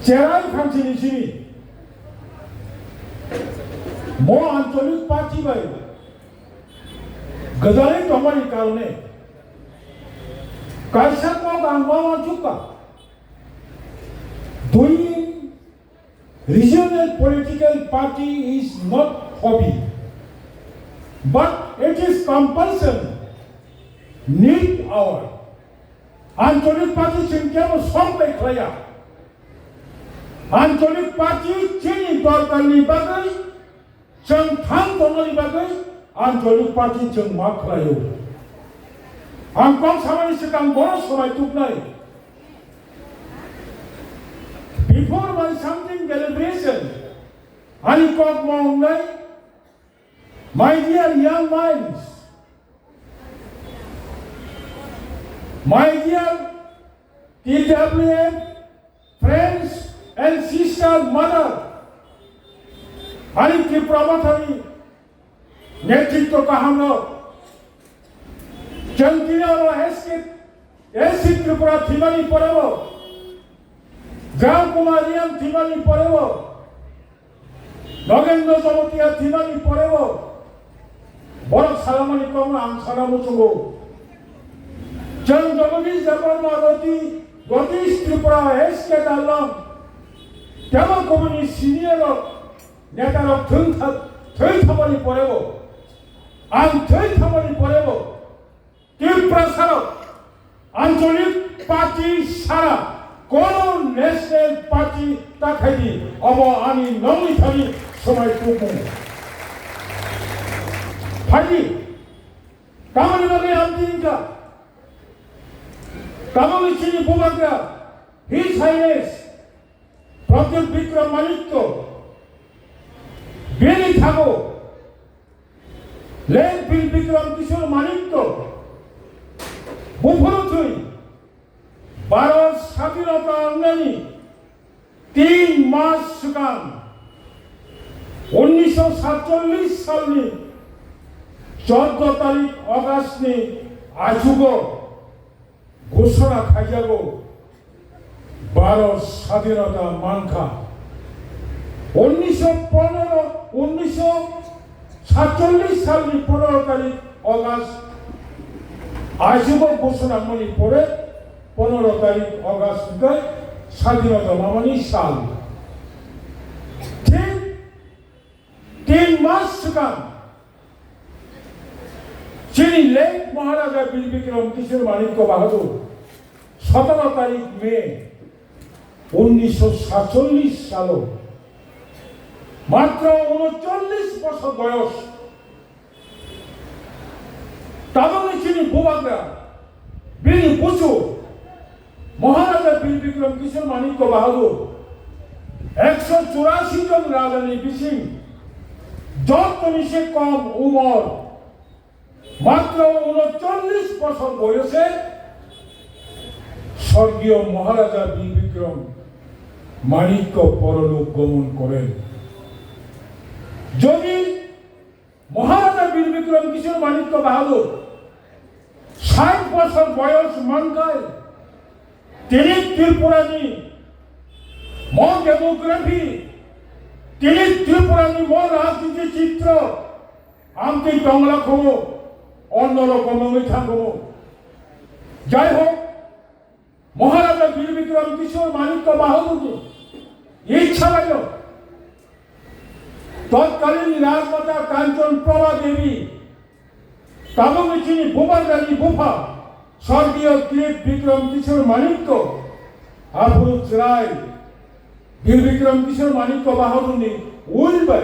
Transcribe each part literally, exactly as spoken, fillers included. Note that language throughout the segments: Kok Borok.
Cherai khamsini simi mo ancholik party bai gwdalwi tongmani karone kaisa kok ang ma uansukha. Doing regional political party is not hobby, but it is compulsion, need our. Ancholik party chwng kebo sok bai khlaiya. Ancholik party chini dorkarni bagwi, chwng thang tongmani bagwi Ancholik party chwng ma khlaio. Ang kok samani swkang bono swmai tuknai. Before my something deliberation, ani kok mo wngnai, my dear young minds, my dear T W F friends and sister mother, ani Tripura Mothani netritwo kaham rok, chwng tini oro S K, S C Tripura thwimani porebo, Gram Kumar Reang thwimani porebo, Nogendro Jamatia thwimani porebo borok salamani kokno ang sana muchungo. Chwng Jagadish Debbarma, Roti, Roti Tripura, S K Darlong, tebo kubuni senior rok, neta rok thwng tha-, thwi thangmani porebo, ang thwi thangmani porebo, Tiprasarok Ancholik Party sara kono National Party ta khaidi, omo ani nongni thani swmai tubumung. Phaidi, tamoni bagwi amtwi wngkha, tamoni chini bubagra, His Highness Pradyut Bikram Manikya, bini thago Late Bir Bikram Kishore Manikya buphuru thwi Bharat Sadhinota wngnani tin mas swkang, unnisho satchollish salni choddo tarik Augustni achugo ghosona khaijago, Bharat Sadhinota mankha. Unnisho pondro, unnisho satchollish salni pondro tarik August achugo ghosona mani pore pondro tarik August hwnkhe Sadhinota mamani sal. Thik tin mas swkang chini late Maharaja Bir Bikram Kishore Manikya Bahadur, sotoro tarik May unnisho satchollish salo, matro unochollish bosor boyos, tabukni chini bubagra, bini busu Maharaja Bir Bikram Kishore Manikya Bahadur, ekso churasi jon rajani bising jottoni se kom umor, matro unochollish bosor boyose sorgiyo Maharaja Bir Bikram Manikya porolok gomon koren. Jodi Maharaja Bir Bikram Kishore Manikya Bahadur sait bosor boyos mankai, tini Tripurani mo demography, tini Tripurani mo rajniti chitro, amtwi tongla khomo, onno rokom wngwi thangkhomo. Jai hok, Maharaja Bir Bikram Kishore Manikya Bahadurni ichha baino totkalin Rajmata Kanchan Prabha Devi, tabukni chini bubagrani bupha Sorgiyo Kirit Bikram Kishore Manikya, aphuru chwrai Bir Bikram Kishore Manikya Bahadurni will bai,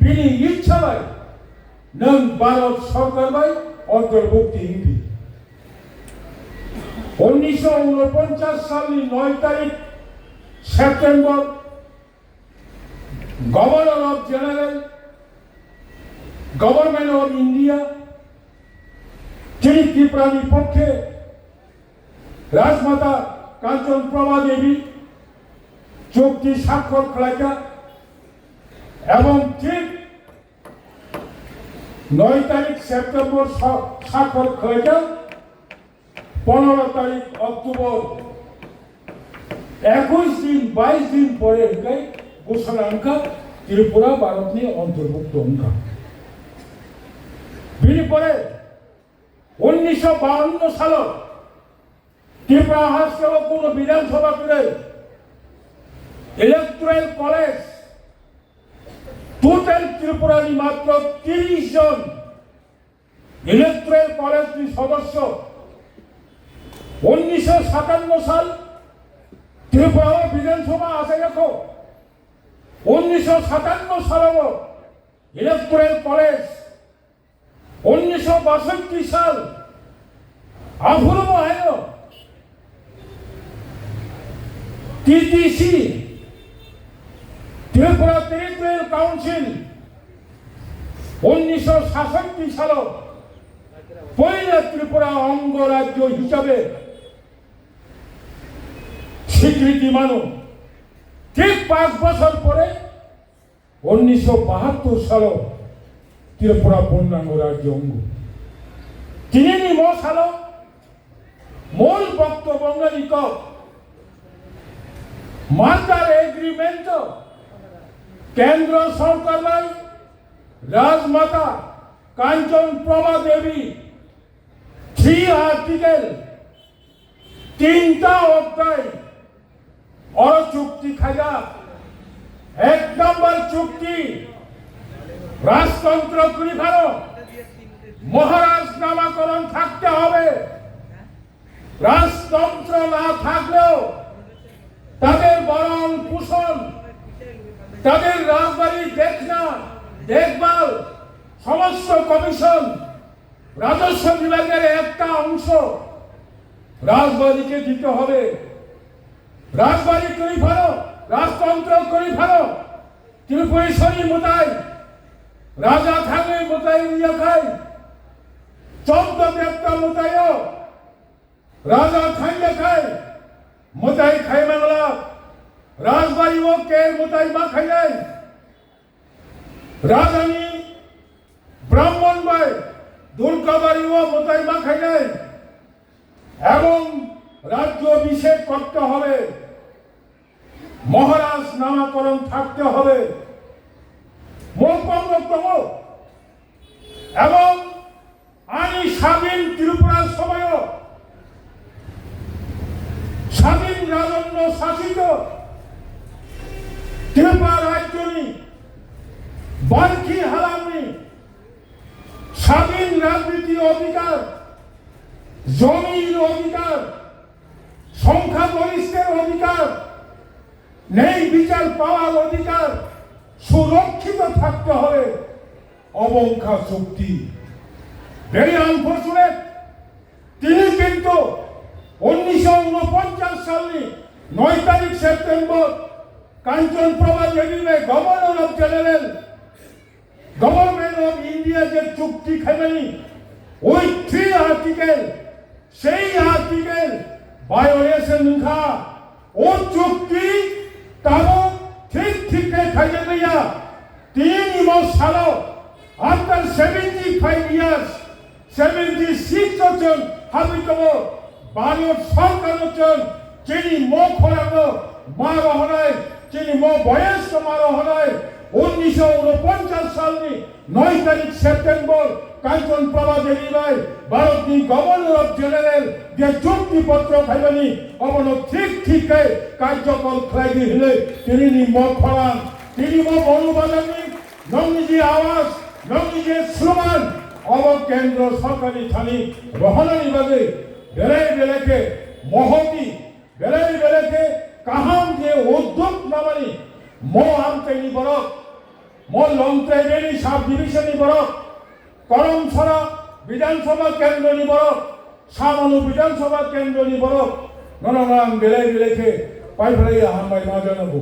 bini ichha bai nwng Bharat Sarkar bai ontorbukti wngdi. Unnisho unoponchas salni noi tarik September, Governor of General, Government of India, chini Tripurani pokkhe Rajmata Kanchan Prabha Devi chukti sakhor khlaikha, ebong thik noi tarik September sa-, sakhor khlaikha, pondro tarik October একুশ দিন, বাইশ দিন পরে হইলে ঘোষণা অংকা ত্রিপুরা ভারতনি অন্তর্ভুক্ত অংকা। বিনি পরে উনিশশো বাহান্ন সালো ত্রিপুরা হাসপাতাল কোনো বিধানসভা করে ইলেকট্রাল কলেজ, টোটাল ত্রিপুরানি মাত্র তিরিশ জন ইলেকট্রাল কলেজ সদস্য। উনিশশো সাতান্ন সাল ত্রিপুরা বিধানসভা আছে দেখো, উনিশশো সাতান্ন সালো ইলেকট্রাল কলেজ, উনিশশো বাষট্টি সাল আফুরবো হাইনো টিটিসি, ত্রিপুরা টেরিটোরিয়াল কাউন্সিল উনিশশো সাতষট্টি সালো পয়লা ত্রিপুরা অঙ্গরাজ্য হিসাবে স্বীকৃতি মানো। ঠিক পাঁচ বছর পরে উনিশশো বাহাত্তর সালো ত্রিপুরা পূর্ণাঙ্গ রাজ্য অঙ্গ। তিনিনি মশালো মূল বক্তব্য অঙ্গনিক মার্জার এগ্রিমেন্ট কেন্দ্র সরকার bai রাজমাতা কাঞ্চন প্রভা দেবী থ্রি আর্টিকেল তিনটা অধ্যায় অর চুক্তি খাইয়া এক নম্বর চুক্তি রাজতন্ত্র করি ভারো মহারাজ নামকরণ থাকতে হবে। রাজতন্ত্র না থাকলেও তাদের ভরণ পোষণ, তাদের রাজবাড়ি দেখনা, দেখভাল, সমস্ত কমিশন, রাজস্ব বিভাগের একটা অংশ রাজবাড়িকে দিতে হবে। রাজবাড়ি করি ভালো, রাজতন্ত্র করি ভালো। ত্রিপুরেশ্বরী মোতাই, রাজা থাকলে মোতাই ইয়াখাই, চৌদ্দ দেবতা মোতাইও রাজা থাইয়া খাই, মোতাই খাই বাংলা, রাজবাড়ি ও কে মোতাই মা খাইলাই, রাজানি ব্রাহ্মণ bai দুর্গাবাড়ি ও মোতাই মা খাইলাই, এবং রাজ্য অভিষেক করতে হবে, মহারাজ নামকরণ থাকতে হবে। মহাপঙ্গ তব এবং আমি স্বাধীন ত্রিপুরার সময়ও স্বাধীন রাজন্য শাসিত ত্রিপুরা রাজ্যনি বার্কি হালামনি স্বাধীন রাজনীতির অধিকার, জমির অধিকার, সংখ্যাগরিষ্ঠের অধিকার, ন্যায় বিচার পাওয়ার অধিকার সুরক্ষিত থাকতে হবে। অবংখা চুক্তি। Very unfortunate, তিনি কিন্তু উনিশশো ঊনপঞ্চাশ সালনি নয় তারিখ সেপ্টেম্বর কাঞ্চন প্রভা দেবী bai Governor of General, Government of India যে চুক্তি খাইমানি ওই থ্রি আর্টিকেল, সেই আর্টিকেল ভায়োলেশন হইখা। ও চুক্তি তাবো ঠিক ঠিক খাইয়া গইয়া। তিন ইমো সালো, after seventy five years, seventy six জন হাবিতব ভারত সরকার জন চিনি মো খরানো মারো হনাই, চিনি মো বয়স মারো হনাই, উনিশশো ঊনপঞ্চাশ সালনি নয় তারিখ সেপ্টেম্বর কাঞ্চন প্রভা দেবী bai ভারতনি গভর্নর অফ জেনারেল যে চুক্তিপত্র খাইবানি অবনো ঠিক ঠিক কার্যকর খাইদি হলে তিনিনি মো খরান, তিনি মো বনু বাজারনি Nokni je awas, nokni je slogan, obo kendro sorkarni thani rohonani bagwi belai belai khe mohoti, belai belai khe kaham je uddog namani mo amchaini borok, mo Longtrai Valley sub division ni borok, Koromsora Bidhan Sabha kendroni borok, Samanu Bidhan Sabha kendroni borok, nono ang belai belai khe paiphalai hambai ma janago.